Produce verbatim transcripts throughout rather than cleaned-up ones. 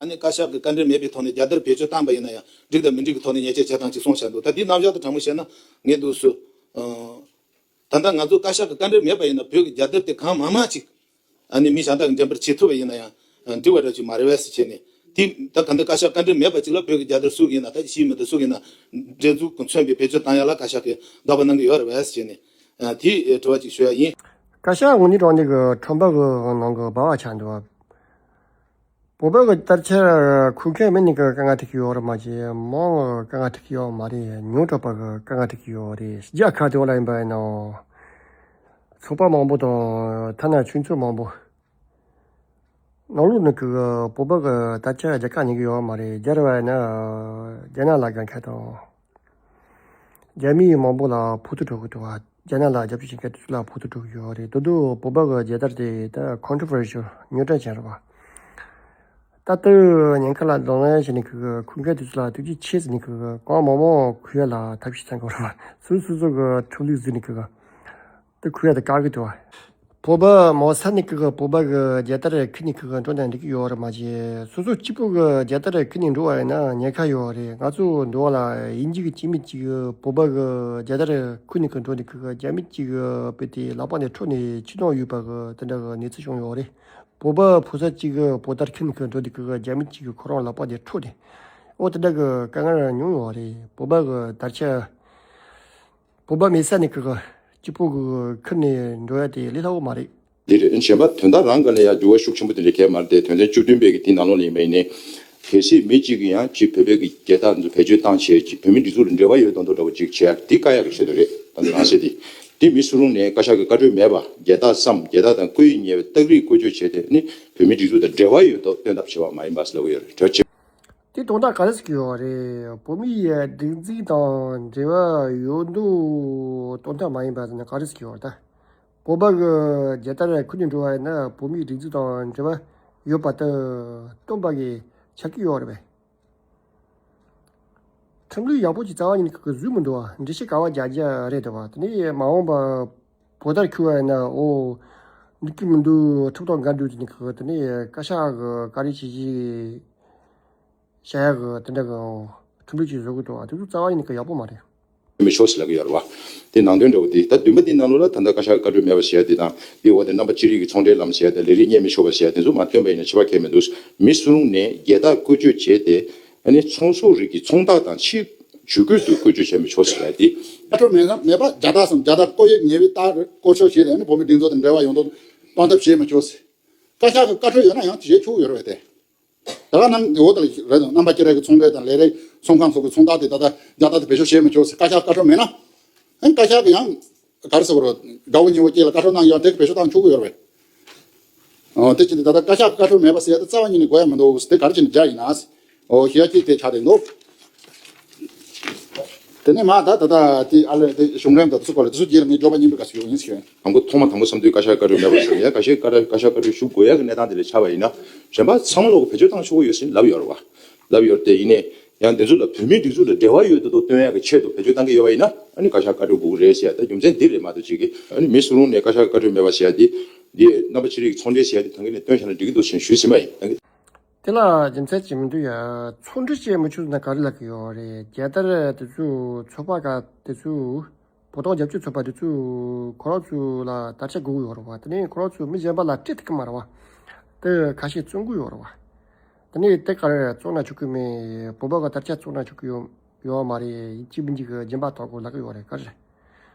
ཨ་ནི་བཀའ་ཤག་གི་བཀའ་འདྲི་མེད་པའི་ཐོག་ནས་རྒྱལ་དར་བེད་སྤྱོད་བཏང་པ་ཡིན་ན་ཡང་འགྲིག་དང་མི་འགྲིག་གི་ཐོག་ནས་ཉེས་ཆད་ཆགས་སྟངས་ཅིག་གསུངས་བཞག་འདུག་ད་འདི་རྣམ་གཞག་དང་དྲང་མོ་བཤད་ན་ངས་འདུག་སུ། ད་ལྟ་ང་ཚོ་བཀའ་ཤག་གི་བཀའ་འདྲི་མེད་པ་ཡིན་ན་བོད་ཀྱི་རྒྱལ་དར་དེ་གང་མང་མང་ཅིག་ཨ་ནི་མི་གཞན་དག་གིས་འགྲེམས་སྤེལ་བྱེད་ཐུབ་པ་ཡིན་ན་ཡང་འགྲིག་པ་འདྲ་ཅིག་མ་རེད་པས་ཟེར་བྱས་ནས། དེ་ད་ག་འདི་བཀའ་ཤག་བཀའ་འདྲི་མེད་པ་ཅིག་ལ་བོད་ཀྱི་རྒྱལ་དར་སུ་ཡིན་ན་ད་ཕྱིའི་མི་དང་སུ་ཡིན་ན་འགྲན་འཛུགས་ཀྱིས་མཚོན་པའི་བེད་སྤྱོད་བཏང་ཡ་ལ་བཀའ་ཤག་གིས་དགག་པ་གནང་གི་ཡོད་རེད་པས་ཟེར་བྱས་ནས། དེ་དྲི་བ་ཅིག་ཞུ་ཡ་ཡིན། བཀའ་ཤག་དངོས་གནས་དྲང་གནས་ཀྱི་ཁྲོམ་པ་གི་ནང་གི་སྦ་བ་ཆགས་འདུག་བོད་པ་གི་དར་ཆ་ཁུར་མཁན་མི་ནི་གི་དཀའ་ངལ་འཕྲད་ཀྱི་ཡོད་རེད་མ་གཞི་མང་གི་དཀའ་ངལ་འཕྲད་ཀྱི་ཡོད་མ་རེད། ཉུང་དྲགས་པ་གི་དཀའ་ངལ་འཕྲད་ཀྱི་ཡོད་རེད། རྒྱ་གར་དེ་བ་ལ་ཡིན་པ་ཡིན་ནའང་ཚོགས་པ་མང་པོ་དང་ཐ་ན་ཆུ་མཛོད་མང་པོ་ནང་ལོགས་ནི་གི་བོད་པ་གི་དར་ཆ་རྒྱ་གར་ཉན་གི་ཡོད་མ་རེད། རྒྱ་རེད་བ་ཡིན་ན་རྒྱ་ནག་ལ་དགའ་མཁན་དང་། རྒྱ་མི་མང་པོ་ལ་ཕོག་ཐུག་འགྲོ་གི་འདུག་བ། རྒྱ་ནག་ལ་རྒྱབ་སྐྱོར་བྱེད་མཁན་དེ་ཚོ་ལ་ཕོག་ཐུག་འགྲོ་གི་ཡོད་རེད། དོ་དོ་བོད་པ་གི་རྒྱལ་དར་དེ་ད་ཁོན་ཊོ་ཝར་ཤལ་ཉོ་གྲངས་ཅན་རེད་བ། ད་ལྟ་ཉེན་ཁ་ལ་གདོང་ལེན་བྱས་ནས་ཁུར་མཁན་དེ་ཚོ་ལ་ཐུགས་རྗེ་ཆེ་ཟེར་ནས་ཁུར་གང་མང་མང་ཁུར་ཡ་ལ་ཐབས་ཤེས་བསྟེན་དགོས་རེད་བ། སོ་སོ་སོ་གི་ཁྲིམས་ལུགས་བཟོས་ནས་ཁུར། དེ་ཁུར་ཡ་དེ་དཀའ་གི་འདུག་བ། བོད་པ་མང་ས་ནས་ཁུར་བོད་པ་གི་རྒྱལ་དར་ཁུར་ནས་ཁུར་འགྲོ་ན་འགྲིག་གི་ཡོད་རེད་མ་གཞི། སོ་སོ་གཅིག་པུ་གི་རྒྱལ་དར་ཁུར་ནས་འགྲོ་བ་ཡིན་ན་ཉེན་ཁ་ཡོད་རེད། ང་ཚོ་འདི་བ་ལ་དབྱིན་ཇི་གི་སྐྱེས་དམན་གཅིག་གིས་བོད་པ་གི་རྒྱལ་དར་ཁུར་ནས་ཁུར་འགྲོ་ནས་ཁུར་རྒྱ་མི་གཅིག་གི་དཔེ་དེ་ལག་པ་ནས་འཕྲོག་ནས་ཁྱི་ནང་གཡུགས་པ་གི་དེ་འདྲ་གི་གནས་ཚུལ་བྱུང་ཡོད་རེད། བོད་པ་ཕོ་གསར་གཅིག་གིས་བོད་དར་ཁུར་ནས་ཁུར་འགྲོ་དུས་ཁུར་རྒྱ་མི་གཅིག་གིས་ཁོ་རང་ལག་པ་དེ་འཕྲོག་ནས། ཨོ་དེ་འདྲ་གི་དཀའ་ངལ་མྱོང་ཡོད་རེད། བོད་པ་གི་དར་ཆ། བོད་པ་མེད་ས་ནས་ཁུར་གཅིག་པོ་གི་ཁུར་ནས་འགྲོ་ཡ་དེ་ལས་སླ་པོ་མ་རེད། འདི་རེད། གཞན་པ་དོན་དག་རང་ག་ལ་ཡང་འགྱུར་བ་ཤུགས་ཆེན་པོ་དེ་འདྲ་གས་མ་རེད་དེ། དོན་ཚན་བཅུ་བདུན་པའི་གི་དེའི་ནང་ལོགས་ལ་ཡིན་པ་ཡིན་ནའི། གལ་སྲིད་མི་གཅིག་གིས་ཡང་ཅིག་བོད་པའི་གི་རྒྱལ་དར་འདི་བེད་སྤྱོད་བཏང་བྱས་ཅིག་བོད་མི་སྒྲིག་འཛུགས་ལ་འབྲེལ་བ་ཡོད་མདོག་འདྲ་བོ་ཅིག་བྱས་དེ་བཀག་ཡག་གི་ཆེད་དུ་རེད། ད་ནང་གསེས་དེ། དེ་མི་སུ་རུང་ནས་བཀའ་ཤག་གི་བཀའ་འཁྲོལ་མེད་པ་རྒྱལ་དར་སམ་རྒྱལ་དར་དང་བཀོད་དབྱིབས་ཉེ་བའི་རྟགས་རིས་བཀོལ་སྤྱོད་བྱས་ཏེ་ནི་བོད་མི་སྒྲིག་འཛུགས་དང་འབྲེལ་བ་ཡོད་མདོག་སྟོན་ཐབས་བྱས་པ་མ་ཡིན་པ་ཟེར་ལབ་ཀྱི་ཡོད་རེད། གྲོས་ཆོད། དེ་དོན་དག་ག་རེ་ཟེར་གྱི་ཡོད་རེད། བོད་མིའི་སྒྲིག་འཛུགས་དང་འབྲེལ་བ་ཡོད་མདོག་སྟོན་ཐབས་མ་ཡིན་པ་ཟེར་ན་ག་རེ་ཟེར་གྱི་ཡོད་རེད་ད། བོད་པ་གི་རྒྱལ་དར་ཁུར་ནས་འགྲོ་བ་ཡིན་ན་བོད་མིའི་སྒྲིག་འཛུགས་དང་འབྲེལ་བ་ཡོད་པ་དེ་སྟོན་པ་གི་ཆགས་ཀྱི་ཡོད་རེད་པས། ཁྲིམས་ལུགས་ཡག་པོ་ཅིག་རྩ་བ་ཉིད་ནས་ཁུར་གི་བཟོས་མི་འདུག་བ། འགྲེལ་བཤད་ག་བ་རྒྱག་རྒྱུ་རེད་འདུག་བ། དེ་ནས་མ་འོངས་པ་བོད་དར་ཁུར་བ་ཡིན་ན་ཨོ་འགྲིག་གི་མི་འདུག་ཁྲིམས་དང་འགལ་འདུག་ཅེས་ནས་ཁུར་དེ་ནས་བཀའ་ཤག་གི་བཀའ་རེ་བྱེད་ཀྱི་བྱ་ཡག་གི་དེ་འདྲ་གི་ཁྲིམས་ལུགས་ཅིག་བཟོ་གི་འདུག་བ། དེ་ཚོ་རྩ་བ་ཉིད་ནས་ཁུར་ཡག་པོ་མ་རེད། མི་ཆོག་ཟེར་ལབ་ཀྱི་ཡོད་རེད་བ། དེ་ནང་དོན་འདྲ་བོ་དེ་ད་བདུན་པ་དེའི་ནང་ལོགས་ལ་ད་ལྟ་བཀའ་ཤག་བཀའ་འཁྲོལ་མེད་པ་ཟེར་ཡ་དེ་དང་དེའི་འོག་དེ་རྣམ་པ་སྤྱི་རིགས་ཀྱི་ཚོང་འབྲེལ་ལམ་ཟེར་ཡ་དེ་ལས་རིགས་གཉེར་མི་ཆོག་པ་ཟེར་ཡ་དེ་ཚོ་མ་བཏོན་པ་ཡིན་ན་ཁྱད་པར་གང་ཡང་མི་འདུག་མི་སུ་རུང་ནས་རྒྱལ་དར་བཀོལ་སྤྱོད་བྱས་ཏེ་ཨ་ནི་ཚོང་ཟོག་རིགས་ཀྱི་ཚོང་རྟགས་དང་ཕྱིའི་ཇུས་འགོད་དུ་བཀོལ་སྤྱོད་བྱས་མི་ཆོག་ཟེར་ཡ་དེ། བཀའ་འཁྲོལ་མེད་ན་མེད་པ་རྒྱལ་དར་སམ་རྒྱལ་དར་བཀོད་དབྱིབས་ཉེ་བའི་རྟགས་བཀོལ་སྤྱོད་བྱས་ཏེ་ཨ་ནི་བོད་མི་སྒྲིག་འཛུགས་དང་འབྲེལ་བ་ཡོད་མདོག་སྟོན་ཐབས་བྱས་མི་ཆོག་ཟེར། བཀའ་ཤག་གི་བཀའ་འཁྲོལ་ཡོད་ན་ཡང་དེ་བྱེད་ཆོག་གི་ཡོད་རེད་པས་དེ། ད་ག་ནང་འོག་ཏུ་རེད་དང་རྣམ་པ་སྤྱི་རིགས་ཀྱི་ཚོང་འབྲེལ་དང་ལས་རིགས་ཚོང་ཁང་སོགས་ཀྱི་ཚོང་རྟགས་དེ་ད་ལྟ་རྒྱ་རྟགས་དེ་བེད་སྤྱོད་བྱེད་མི་ཆོག་ཟེར་བཀའ་ཤག་བཀའ་འཁྲོལ་མེད་ན། ཨ་ནི་བཀའ་ཤག་གི་ཡང་ག་རེ་ཟེར་བ་རེད། དགའ་བོ་ཉེ་བོ་སྐྱེས་ལ་བཀའ་འཁྲོལ་གནང་ཡང་དེ་གི་བེད་སྤྱོད་བཏང་ཆོག་གི་ཡོད་རེད། ཨོ་དེ་ཅི་སྟེ་ད་ལྟ་བཀའ་ཤག་གི་བཀའ་འཁྲོལ་མེད་པ་ཟེར་ཡ་དེ་རྩ་བ་ཉིད་ནས་དགོས་ཡ་མི་འདུག་དེ་ག་རེ་བྱས་ནས་རྒྱག་ཡིན་ན། ཨོ་ཞེ་ཡ་གཅིག་དེ་ཆགས་བསྡད་འདུག་དེ་ནས་མ་ད་ད་ད་དེ་ཨ་ལས་དེ་གཞུང་རིམ་དང་དེ་ཚོ་སྐོར་ལ་དེ་ཚོ་རྗེས་ལ་ངས་མགྱོགས་པ་སྙིང་པོ་ག་ཚོད་ཡོང་ཡིན་ཟེར། དང་པོ་ཐོག་མ་དང་པོ་བསམ་དུས་བཀའ་ཤག་བཀའ་འཁྲོལ་མེད་པ་ཞིག་ཡང་བཀའ་ཤག་བཀའ་བཀའ་ཤག་བཀའ་འཁྲོལ་ཞུ་དགོས་ཡག་གི་གནས་སྟངས་དེ་ལ་ཆགས་པ་ཡིན་ན། གཞན་པ་ཚང་མ་ལོག་གི་བེད་སྤྱོད་བཏང་ཆོག་གི་ཡོད་ཟེར་ལབ་ཡོད་རེད་བ། ལབ་ཡོད་དེ་ཡིན་ནའི་ཡང་དེ་ཚོ་ལ་བོད་མིའི་སྒྲིག་འཛུགས་ལ་འབྲེལ་བ་ཡོད་དུ་དོ་སྟོན་ཡག་གི་ཆེད་དུ་བེད་སྤྱོད་བཏང་གི་ཡོད་པ་ཡིན་ན་ཨ་ནི་བཀའ་ཤག་བཀའ་འཁྲོལ་དགོས་ཀྱི་རེད་ཟེར་ཡ་ད་རྒྱུ་མཚན་འདི་རེད་མ་གཏོགས་ཅིག་གི་ཨ་ནི་མི་སུ་རུང་ནས་བཀའ་ཤག་བཀའ་འཁྲོལ་མེད་པ་ཟེར་ཡ་དེ། འདི་རྣམ་པ་ཕྱི་རིགས་ཀྱི་ཚོང་འབྲེལ་ཟེར་ཡ་དེ་ད་གིན་ནས་སྟོན་བཞག་ན་འགྲིག་གི་འདུག་ཟེར་ཞུས་ཟིན་པ་ཡིན། དེ་ལ་རྒྱུ་མཚན་ཅིག་མི་འདུག་ཡ། ཚོང་འབྲེལ་བྱེད་མི་ཆོག་ཟེར་ན་ག་རེ་ལབ་ཀྱི་ཡོད་རེད། རྒྱལ་དར་དེ་ཚོ་ཚོགས་པ་ག་དེ་ཚོ་བོད་དོན་རྒྱབ་སྐྱོར་ཚོགས་པ་དེ་ཚོ་ཁོ་རང་ཚོ་ལ་དར་ཆ་དགོས་ཀྱི་ཡོད་རེད་བ། དེ་ནས་ཁོ་རང་ཚོ་མི་གཞན་པ་ལ་སྤྲད་ཐུབ་ཀྱི་མ་རེད་བ། དེ་ཁ་ཤས་བཙོང་གི་ཡོད་རེད་བ། དེ་ནས་དེ་ག་རེ་བཙོང་ན་ཆོག་གི་མེད། བོད་པ་གི་དར་ཆ་བཙོང་ན་ཆོག་གི་ཡོད་ཡོད་མ་རེད། ཡིན་གཅིག་མིན་གཅིག་གི་སྦྱིན་པ་ཐོབ་དགོས་ལབ་ཀྱི་ཡོད་རེད། ག་རེ་རེད།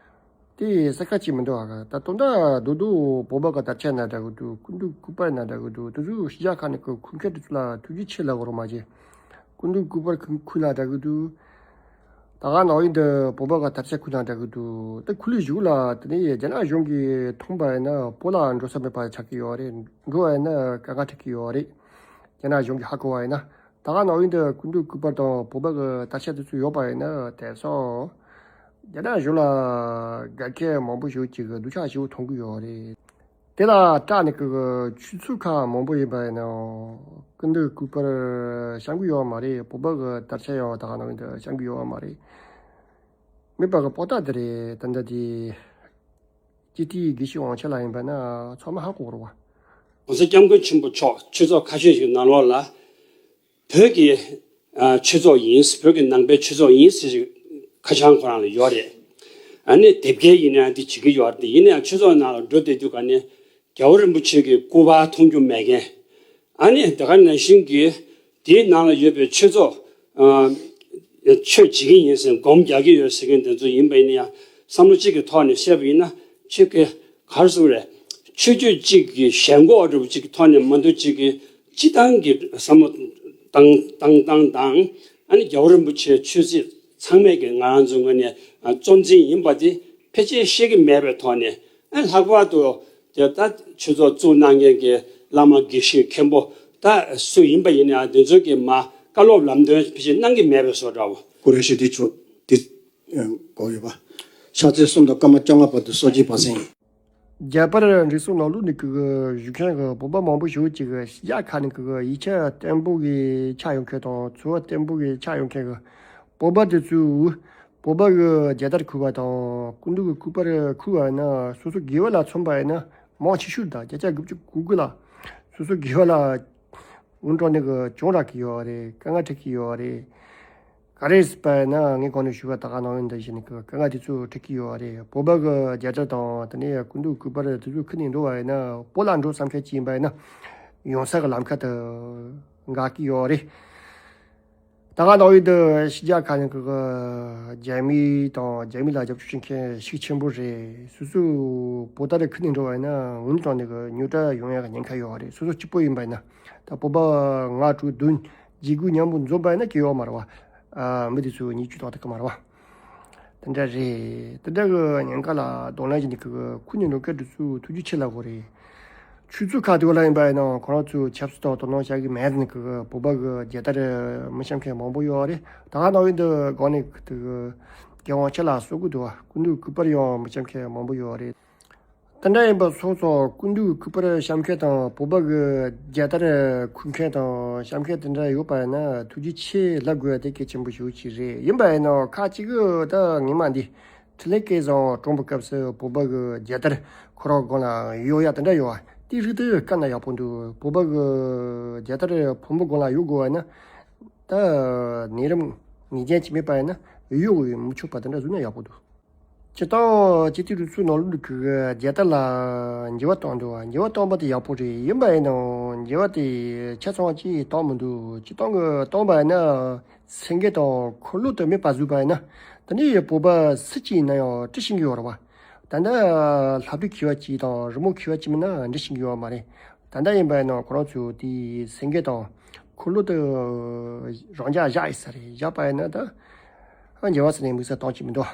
དེ་ས་ཁ་ཅིག་མི་འདུག་ཨ། ད་དོན་དག་རྡོག་རྡོག་བོད་པ་གི་དར་ཆ་ན་འདྲ་གི་འདུག་སྐུ་མདུན་སྐུ་པར་ན་འདྲ་གི་འདུག་དེ་ཚོ་ཕྱི་རྒྱལ་ཁག་ནས་གི་ཁུར་མཁན་དེ་ཚོ་ལ་ཐུགས་རྗེ་ཆེ་ལབ་དགོས་རེད་མ་གཞི། སྐུ་མདུན་སྐུ་པར་ཁུར་ཁུར་ན་འདྲ་གི་འདུག་ད་ག་ནང་བཞིན་དུ་བོད་པ་གི་དར་ཆ་ཁུར་ན་འདྲ་གི་འདུག་ད་ཁུར་ལས་གཞུག་ལ་དེ་ནས་རྒྱ་ནག་གཞུང་གིས་མཐོང་པ་ཡིན་ན་བོད་ལ་འགྲོ་ས་མེད་པ་ཆགས་ཀྱི་ཡོད་རེད། འགྲོ་བ་ཡིན་ན་དཀའ་ངལ་འཕྲད་ཀྱི་ཡོད་རེད། རྒྱ་ནག་གཞུང་གིས་ཧ་གོ་བ་ཡིན་ན། ད་ག་ནང་བཞིན་དུ་སྐུ་མདུན་སྐུ་པར་དང་བོད་པ་གི་དར་ཆ་དེ་ཚོ་ཡོད་པ་ཡིན་ན་དེང་སང་རྒྱ་ནག་གཞུང་ལ་འགལ་རྐྱེན་མང་པོ་ཞིག་ཅིག་གི་སྡུག་ཅག་ཞེ་པོ་མཐོང་གི་ཡོད་རེད། དེ་ལ་སྐྲག་ནས་གི་ཆུ་ཚོད་ཁག་མང་པོ་ཡིན་པ་ཡིན་ནའང་སྐུ་མདུན་སྐུ་པར་བཤམས་གི་ཡོད་མ་རེད། བོད་པ་གི་དར་ཆ་ཡང་ད་ག་ནང་བཞིན་དུ་བཤམས་གི་ཡོད་མ་རེད། མེད་པ་གི་པོ་ཏ་དེ་རེད། ད་ལྟ་དེ་སྤྱི་འཐུས་དགེ་བཤེས་དབང་ཆེན་ལགས་ཡིན་པ་ན་ཚང་མ་ཧ་གོ་རེད་བ། གོང་ས་སྐྱབས་མགོན་ཆེན་པོ་མཆོག་ཆོས་ཚོགས་ཁ་ཤས་ཤིག་ནང་ལོགས་ལ་ བོད་ཀྱི་ཨ་ཆོས་ཚོགས་ཡིན། བོད་ཀྱི་ནང་པའི་ཆོས་ཚོགས་ཡིན་ཟེར་ཞིག་ཁ་བྱང་ཁོ་རང་ལ་ཡོད་རེད། ཨ་ནི་དེབ་སྐྱེལ་ཡིན་ན་འདི་བྱེད་ཀྱི་ཡོད་རེད། ཡིན་ནའང་ཆོས་ཚོགས་ནང་ལ་འགྲོ་བསྡད་དུས་ག་ནས་རྒྱལ་བ་རིན་པོ་ཆེ་གི་སྐུ་པར་མཐོང་རྒྱུ་མེད་མཁན། ཨ་ནི་དེ་ག་ནང་བཞིན་གྱི་དེའི་ནང་ལ་ཡོད་པའི་ཆོས་ཚོགས་ཨ་ཆོས་བྱེད་ཀྱི་ཡིན་ཟེར་སྒོམ་རྒྱག་གི་ཡོད་ཟེར་མཁན་དེ་ཚོ་ཡིན་པ་ཡིན་ན་ཡང་བསམ་བློ་གཅིག་གི་ཐོག་ནས་བཤད་པ་ཡིན་ན་ཆོས་ཀྱི་ག་རེ་ཟེར་དགོས་རེད། ཆོས་བརྒྱུད་གཅིག་གི་ཞེན་ཁོག་འདྲ་པོ་གཅིག་གི་ཐོག་ནས་མ་གཏོགས་གཅིག་གི་སྤྱི་བཏང་གི་བསམ་བློ་བཏང་བཏང་བཏང་དང་། ཨ་ནི་རྒྱལ་བ་རིན་པོ་ཆེའི་ཆོས་སྲིད་ཚང་མས་ཀྱི་ང་རང་ཚོའི་ངོས་ནས་ཨ་གཙོ་འཛིན་ཡིན་པ་དེ་ཕལ་ཆེར་ཤེས་ཀྱི་མེད་པའི་ཐོག་ནས། ཨ་ལྷག་པར་དུ་དེ་ད་ཆོས་ཚོགས་བཙུགས་གནང་མཁན་གྱི་བླ་མ་དགེ་བཤེས་མཁན་པོ་ད་སུ་ཡིན་པ་ཡིན་ནའང་དེ་ཚོ་གི་མ་བཀའ་སློབ་ལམ་སྟོན་ཕལ་ཆེར་གནང་གི་མེད་པའི་བཟོ་འདྲ་བོ། ཀུ་རེ་ཤི་དེ་ཆོ་དེ་གོ་ཡོད་པ། ཕྱག་ཚེས་གསུམ་དང་སྐར་མ་བཅོ་ལྔ་བར་དུ་གསོ་སྐྱེས་པ་སེང་ཡིན། རྒྱ་གར་འབྲས་སྤུངས་ནང་ལོགས་ནས་ཀྱི་བཞུགས་མཁན་གྱི་བོད་པ་མང་པོ་ཞིག་ཅིག་གི་གཞིས་ཆགས་ཁག་ནས་ཀྱི་ཡིག་ཆ་བརྟན་པོ་གི་ཆགས་ཡོང་མཁན་དང་འཚོ་བ་བརྟན་པོ་གི་ཆགས་ཡོང་མཁན་གྱི་བོད་པ་དེ་ཚོས་བོད་པ་གི་རྒྱལ་དར་ཁུར་བ་དང་སྐུ་མདུན་གྱི་སྐུ་པར་ཁུར་བ་ཡིན་ན་སོ་སོ་སྒེར་བ་ལ་མཚོན་པ་ཡིན་ན་མང་ཆེ་ཤོས་དང་བརྒྱ་ཆ་དགུ་བཅུ་གོ་དགུ་ལ་སོ་སོ་སྒེར་བ་ལ་དངུལ་གྲངས་ནས་ཀྱི་གྱོང་རག་གི་ཡོད་རེད། དཀའ་ངལ་འཕྲད་ཀྱི་ཡོད་རེད། ག་རེ་ཟེར་བ་ཡིན་ན་ངས་གོང་ནས་ཞུས་པ་ད་ག་ནང་བཞིན་དུ་བྱས་ནས་ཀྱི་དཀའ་ངལ་དེ་ཚོ་འཕྲད་ཀྱི་ཡོད་རེད། བོད་པ་གི་རྒྱལ་དར་དང་དེ་ནས་སྐུ་མདུན་སྐུ་པར་དེ་ཚོ་ཁུར་ནས་འགྲོ་བ་ཡིན་ན་བོད་ལ་འགྲོ་བསམ་མཁན་ཅིག་ཡིན་པ་ཡིན་ན་ཡོང་ས་གི་ལམ་ཁ་དེ་འགག་གི་ཡོད་རེད། ད་ག་ནང་བཞིན་དུ་ཕྱི་རྒྱལ་ཁག་ནས་ཀྱི་རྒྱ་མི་དང་རྒྱ་མི་ལ་རྒྱབ་སྐྱོར་བྱེད་མཁན་ཤུགས་ཆེན་པོ་རེད། སོ་སོའི་བོད་དར་ཁུར་ནས་འགྲོ་བ་ཡིན་ན་དངུལ་གྲངས་ནས་ཀྱི་རྙོག་དྲ་ཡོང་ཡག་གི་ཉེན་ཁ་ཡོད་རེད། སོ་སོ་གཅིག་པོ་ཡིན་པ་ཡིན་ན། ད་བོད་པ་ལྔ་དྲུག་བདུན་བརྒྱད་དགུ་མཉམ་པོ་འཛོམས་པ་ཡིན་ན་སྐྱེ་ཡོད་མ་རེད་བ། ཨ་མི་དེ་ཚོ་ཉེས་བཅུག་བཏང་ཐུབ་ཀྱི་མ་རེད་བ། དེ་འདྲ་རེད། དེ་འདྲ་གི་ཉེན་ཁ་ལ་གདོང་ལེན་བྱས་ནས་ཀྱི་ཁུར་ནས་འགྲོ་མཁན་དེ་ཚོ་ཐུགས་རྗེ་ཆེ་ལབ་དགོས་རེད། ཆོས་ཚོགས་ཁག་དེ་བ་ལ་ཡིན་པ་ཡིན་ན་ཁོ་རང་ཚོའི་ཆབ་སྲིད་ཐོག་དོ་སྣང་བྱ་གི་མེད་ནས་ཀྱི་བོད་པ་གི་རྒྱལ་དར་མི་བཤམས་མཁན་མང་པོ་ཡོད་རེད། ད་ག་ནང་བཞིན་དུ་གོང་ནས་ཀྱི་རྒྱལ་དབང་ཁྱེད་ལ་གསོལ་གི་འདུག་བ། སྐུ་མདུན་སྐུ་པར་ཡང་མི་བཤམས་མཁན་མང་པོ་ཡོད་རེད། དེ་འདྲ་ཡིན་པ་སོགས་སོགས་སྐུ་མདུན་སྐུ་པར་བཤམས་མཁན་དང་བོད་པ་གི་རྒྱལ་དར་ཁུར་མཁན་དང་བཤམས་མཁན་དེ་འདྲ་ཡོད་པ་ཡིན་ན་ཐུགས་རྗེ་ཆེ་ལབ་དགོས་ཡ་དེ་གལ་ཆེན་པོ་ཞེ་པོ་ཅིག་རེད། ཡིན་པ་ཡིན་ན་ཁ་ཅིག་གི་ད་ངེས་མ་འདི་འཕྲིན་ལས་སྐལ་བཟང་དྲོངས་པའི་སྐབས་སུ་བོད་པ་གི་རྒྱལ་དར་ཁོ་རང་སྒང་ལ་གཡོག་ཡ་དེ་འདྲ་ཡོད་པ་དེ་རིགས་དེ་བཀལ་ན་ཡག་པོ་འདུག་བོད་པ་གི་རྒྱལ་དར་ཕོ་མོ་སྒང་ལ་གཡོག་དགོས་པ་ཡིན་ན་ད་ནད་རིམས་ངེས་ཅན་ཅིག་མེད་པ་ཡིན་ན་གཡོག་མི་ཆོག་པ་དེ་འདྲ་བཟོས་ན་ཡག་པོ་འདུག་སྤྱིར་བཏང་སྤྱི་འཐུས་རུ་ཚོགས་ནང་ལོགས་ཀྱི་རྒྱལ་དར་ལ་འགྱུར་བ་གཏོང་འདུག་འགྱུར་བ་གཏོང་པ་དེ་ཡག་པོ་རེད། ཡིན་པ་ཡིན་ནའང་འགྱུར་བ་དེ་ཆ་ཚང་ཅིག་གཏོང་མི་འདུག་སྤྱིར་བཏང་གི་གཏོང་པ་ཡིན་ན་སེང་གེ་དང་འཁོར་ལོ་དེ་མེད་པ་བཟོས་པ་ཡིན་ན་དེ་ནས་བོད་པ་སུ་གཅིག་ཡིན་ན་ཡང་འདྲི་ཤེས་ཀྱི་ཡོད་རེད་བ། ད་ལྟ་ལྷ་བྲིས་མཁས་པ་གཅིག་དང་རི་མོ་མཁས་པ་གཅིག་མིན་ན་འདྲི་ཤེས་ཀྱི་ཡོད་མ་རེད། ད་ལྟ་ཡིན་པ་ཡིན་ན་ཁོ་རང་ཚོས་དེ་སེང་གེ་དང་འཁོར་ལོ་དེ་རང་འཇགས་བཞག་ཡིན་ས་རེད། བཞག་པ་ཡིན་ན་ད་འགྱུར་བ་ཟེར་ནས་དམིགས་བསལ་གཏོང་གི་མི་འདུག